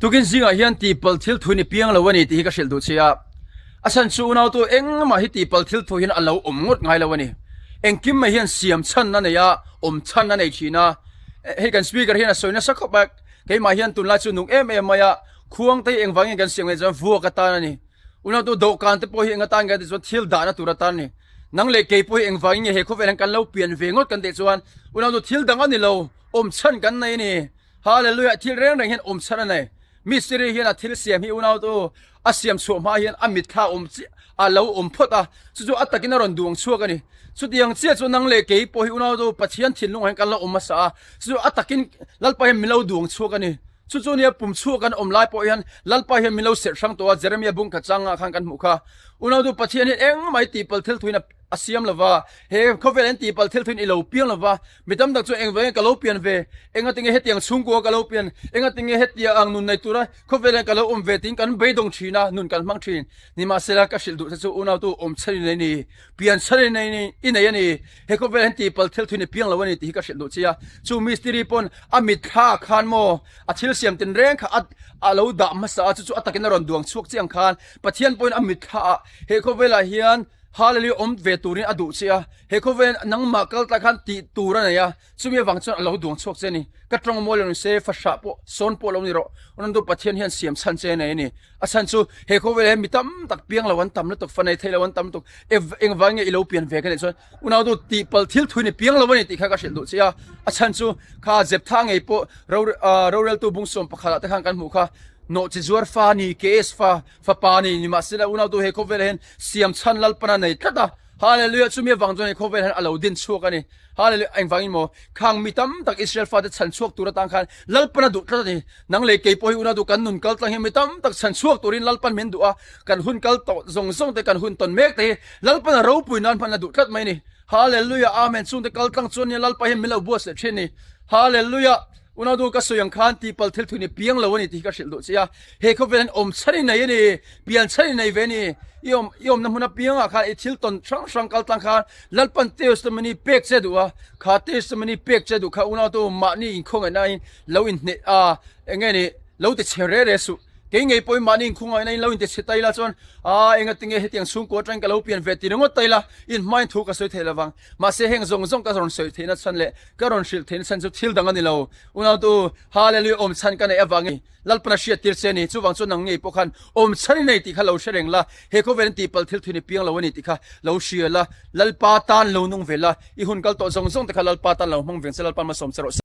Tukin zingah hian tihpalh thil thu in i piang lo a ni tih hi ka hrilh duh che a. A chhan chu unautu engmah hi tihpalh thil thu hian a lo awm ngawt ngai lo a ni. Engkim mai hian siam chhan a nei a, awm chhan a nei thin a. Hei kan speaker hian a sawi nasa khawp a, keimah hian tunlai chu nung em em mai a, khuang te hi engvangin kan siam nge chuan vuak atan a ni. Unautu dawhkan te pawh hi eng atan nge tih chuan thil dahna tur atan a ni. Nang leh kei pawh hi engvangin nge he khawvel hian kan lo pian ve ngawt kan tih chuan unautu thil dang a ni lo, awm chhan kan nei a ni. Hallelujah thil reng reng hian awm chhan a nei. Mistiri hian a thil siam hi unautu a siam chhuah hma hian a mitthla awm chiah a lo awm phawt a, chu chu a takin a rawn duang chhuak a ni. Chutiang chiah chu nang leh kei pawh hi unautu Pathian thinlungah hian kan lo awm hmasa a, chu chu a takin Lalpa hian min lo duang chhuak a ni. Chu chu nia pum chhuak kan awm lai pawh hian Lalpa hian min lo serh hrang tawh a, Jeremia bungkhat changah khan kan hmuh kha. Unautu Pathian hian engmah hi tihpalh thil thuin a. A siam lova, he khawvel an tihpalh thil thuin i lo piang lova, mi tam tak chu engvangin ka lo pian ve, engatinge hetiang chhungkua ka lo pian, engatinge hetia ang nun nei tura khawvel hian ka lo awm ve tiin kan beidawng thin a, nun kan hmang thin. Nimahsela ka hrilh duh te chu unautu awm chhan i nei ni, pian chhan i nei ni, i nei a ni, he khawvel hian tihpalh thil thuin i piang lo a ni tih hi ka hrilh duh che a. Chu mistiri pawn a mitthla khan maw a thil siam tinreng kha a a lo dah hmasa a, chu chu a takin a rawn duang chhuak chiang khan Pathian pawhin a mitthla ah he khawvelah hian Hallelujah awm ve turin a duh che a, he khawvel nangmah kal ta khan tih tur a nei a, chumi avang chuan a lo duang chhuak che a ni. Ka tawng mawi lo ni se, fahrah pawh sawn pawh lo ni rawh, Ronaldo Pathian hian siam chhan che a nei a ni. A chhan chu he khawvel hian mi tam tak piang lo an tam lutuk, fa nei thei lo an tam lutuk, engvang nge i lo pian ve ka nih chuan Ronaldo tihpalh thil thui ni piang lo a ni tih kha ka hrilh duh che a, a chhan chu kha Zeptha ngei pawh roreltu bungsawm pakhatah te khan kan hmuh kha, nawhchi zuar fa ni, KS fa, Fapa ni nimahsela unautu he khawvel hian siam chhan Lalpan a nei tlat a, Hallelujah chumi avang chuan he khawvel hian a lo din chhuak a ni. Hallelujah engvangin maw khang mi tam tak Israel fate chhan chhuak tur atan khan Lalpan a duh tlat a ni. Nang leh kei pawh hi unautu kan nun kal tlang hian mi tam tak chhan chhuak turin Lalpan min duh a, kan hun kal tawh zawng zawng te kan hun tawn mek te hi Lalpan a ropui nan hman a duh tlat mai a ni. Hallelujah Amen chungte kal tlang chuan nia Lalpa hian min lo buatsaih thin a ni. Hallelujah. Unautu ka sawi ang khan tihpalh thil thun i piang lo a ni tih hi ka hrilh duh che a, he khawvel hian awm chhan i nei a ni, pian chhan i nei ve a ni, i awm i awmna hmun apiangah khan i thil tawn hrang hrang kal tlang khan Lalpan testimony pek che duh a, kha testimony pek che duh kha unautu mahni inkhawngaihna in lo inhneh a, eng nge ni lo ti chhe re re suh, kei ngei pawhin mahni inkhawngaihna in lo inti chhe ta ila chuan aa engatinge hetiang chhungkua atangin ka lo pian ve ti ringawt ta ila inhmain thu ka sawi thei lovang, mahse heng zawng zawng ka rawn sawi theihna chhan leh Ka rawn hrilh theihna chhan chu thil dang a ni lo. Unautu, Hallelujah, awm chhan ka neih avangin Lalpan a hriat tir che a ni. Chuvang chuan nang ngei pawh khan awm chhan i nei tih kha lo hre reng la, he khawvel in tihpalh thil thun i piang lo a ni tih kha lo hria la, Lalpa tan lo nung ve la, i hun kal tawh zawng zawng te kha Lalpa tan lo hmang veng che, Lalpa malsawm che rawh se.